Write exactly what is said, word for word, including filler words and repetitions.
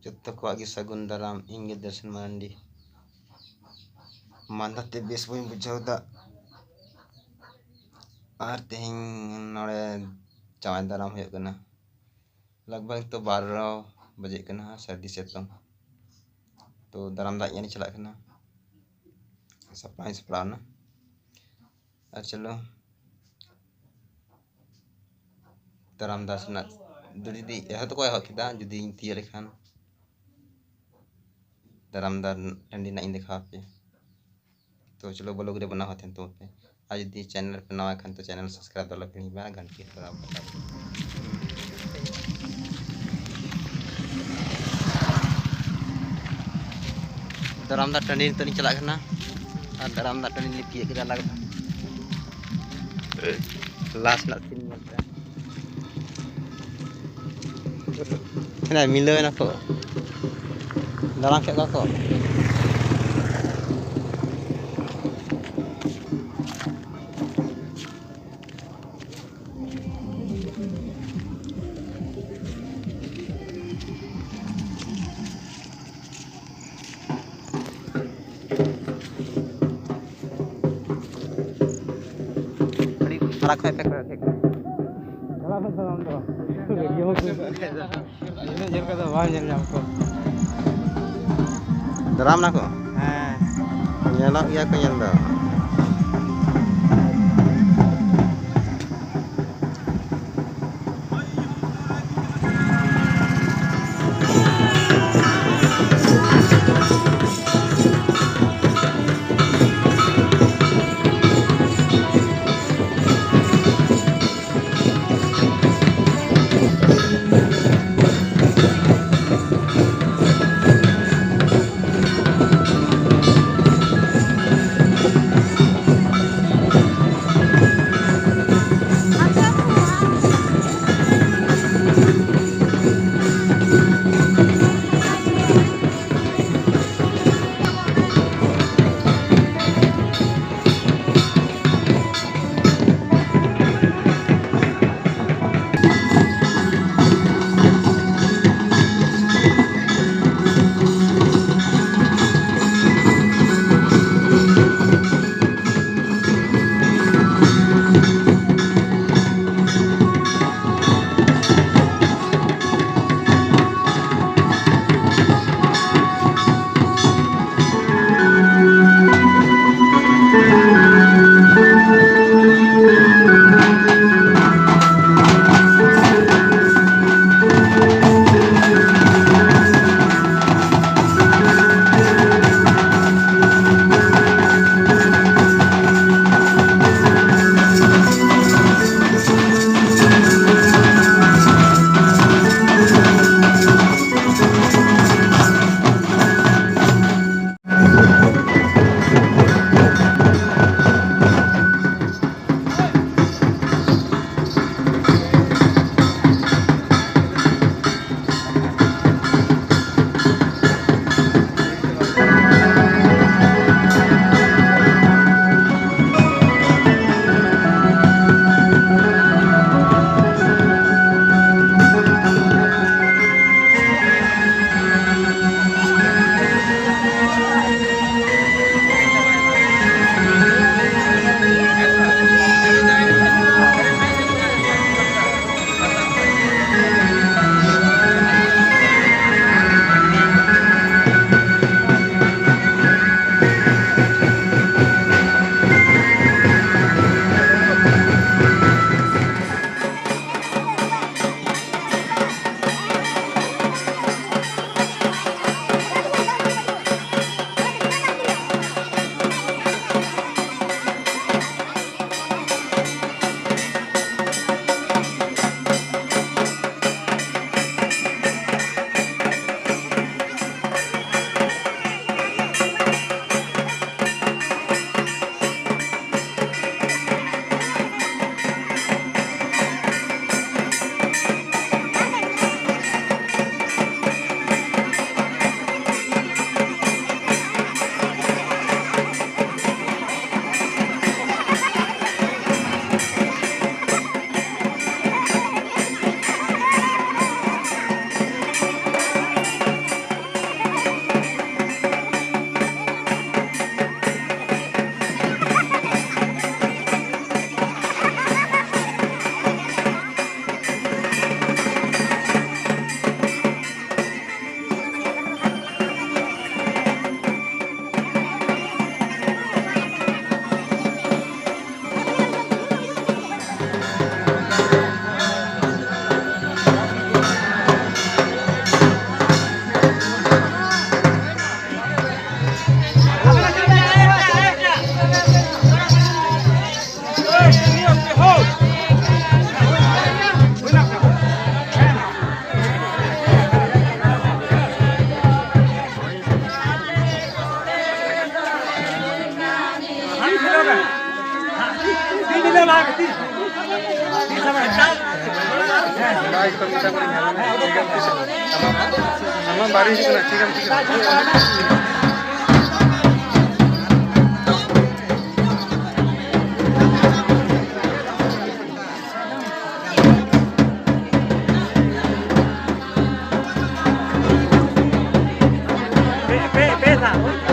ᱡᱚᱛᱚ ᱠᱚᱣᱟᱜ ᱜᱮ ᱥᱟᱹᱜᱩᱱ ᱫᱟᱨᱟᱢ᱾ ᱤᱧ ᱜᱮ ᱫᱚᱨᱥᱚᱱ ᱢᱟᱨᱟᱱᱰᱤ᱾ ᱢᱟᱸᱫᱟ ᱛᱮ ᱵᱮᱥ ᱵᱟᱹᱧ ᱵᱩᱡᱷᱟᱹᱣ ᱮᱫᱟ᱾ ᱟᱨ ᱛᱮᱦᱮᱧ ᱱᱚᱰᱮ ᱡᱟᱶᱟᱭ ᱫᱟᱨᱟᱢ ᱦᱩᱭᱩᱜ ᱠᱟᱱᱟ᱾ ᱞᱟᱜᱽ ᱵᱷᱟᱜᱽ ᱛᱚ ᱵᱟᱨᱚ ᱵᱟᱡᱮᱜ ᱠᱟᱱᱟ, ᱥᱟᱹᱨᱫᱤ ᱥᱤᱛᱩᱝ᱾ ᱛᱚ ᱫᱟᱨᱟᱢ ᱫᱟᱜ ᱧᱮᱞ ᱪᱟᱞᱟᱜ ᱠᱟᱱᱟ᱾ ᱥᱟᱯᱲᱟᱣ ᱦᱚᱸᱧ ᱥᱟᱯᱲᱟᱣ ᱮᱱᱟ᱾ ᱟᱨ ᱪᱚᱞᱚ, ᱫᱟᱨᱟᱢ ᱫᱟᱜ ᱨᱮᱱᱟᱜ ᱫᱚ ᱡᱩᱫᱤ ᱮᱦᱚᱵ ᱫᱚᱠᱚ ᱮᱦᱚᱵ ᱠᱮᱫᱟ, ᱡᱩᱫᱤᱧ ᱛᱤᱭᱳᱜ ᱞᱮᱠᱷᱟᱱ ᱫᱟᱨᱟᱢ ᱫᱟᱜ ᱴᱟᱺᱰᱤ ᱨᱮᱱᱟᱜ ᱤᱧ ᱫᱮᱠᱷᱟᱣ ᱟᱯᱮᱭᱟ᱾ ᱛᱚ ᱪᱚᱞᱚ, ᱵᱞᱚᱜ ᱨᱮ ᱵᱮᱱᱟᱣ ᱠᱟᱛᱮ ᱛᱟᱵᱚᱱ ᱯᱮ᱾ ᱟᱨ ᱡᱩᱫᱤ ᱪᱮᱱᱮᱞ ᱯᱮ ᱱᱟᱣᱟ ᱠᱷᱟᱱ ᱛᱚ ᱪᱮᱱᱮᱞ ᱥᱟᱵᱥᱠᱨᱟᱭᱤᱵ ᱫᱚ ᱟᱞᱚ ᱯᱮ ᱦᱤᱲᱤᱧᱟ, ᱜᱷᱟᱱᱴᱤ ᱫᱚ ᱫᱟᱵᱟᱣ ᱠᱟᱜ ᱯᱮ᱾ ᱫᱟᱨᱟᱢ ᱫᱟᱜ ᱴᱟᱺᱰᱤ ᱱᱤᱛᱚᱜ ᱞᱤᱧ ᱪᱟᱞᱟᱜ ᱠᱟᱱᱟ᱾ ᱟᱨ ᱫᱟᱨᱟᱢ ᱫᱟᱜ ᱴᱟᱺᱰᱤ ᱞᱤᱧ ᱛᱤᱭᱳᱜ ᱠᱮᱫᱟ, ᱞᱟᱜᱽ ᱵᱷᱟᱜᱽ ᱞᱟᱥ ᱨᱮᱱᱟᱜ ᱥᱤᱱ ᱧᱮᱞ ᱯᱮ᱾ ᱦᱮᱸ, ᱢᱤᱞᱟᱹᱣ ᱮᱱᱟ ᱠᱚ᱾ ᱫᱟᱬᱟ ᱠᱮᱫ ᱠᱚᱣᱟ ᱠᱚ᱾ ᱟᱹᱰᱤ ᱯᱷᱟᱨᱟᱠ ᱠᱷᱚᱡ ᱯᱮ ᱠᱚᱭᱚᱜ ᱴᱷᱤᱠ ᱠᱟᱱᱟ᱾ ᱪᱟᱞᱟᱜ ᱢᱮ ᱛᱚ ᱟᱢ ᱫᱚ᱾ ᱵᱷᱤᱰᱤᱭᱳ ᱠᱚ ᱤᱱᱟᱹᱜ ᱡᱷᱟᱹᱞ ᱠᱷᱚᱡ ᱫᱚ ᱵᱟᱝ ᱧᱮᱞ ᱧᱟᱢ ᱠᱚ᱾ ᱫᱟᱨᱟᱢ ᱱᱟᱠᱚ? ᱦᱮᱸ᱾ ᱧᱮᱞᱚᱜ ᱜᱮᱭᱟ ᱠᱚ ᱧᱮᱞ ᱫᱚ᱾ ᱵᱟᱨᱦᱮ ᱦᱤᱡᱩᱜ ᱠᱟᱱᱟ, ᱴᱷᱤᱠ ᱜᱮᱭᱟ, ᱴᱷᱤᱠ ᱜᱮᱭᱟ᱾ ᱯᱮ, ᱯᱮ, ᱯᱮ ᱫᱷᱟᱣ᱾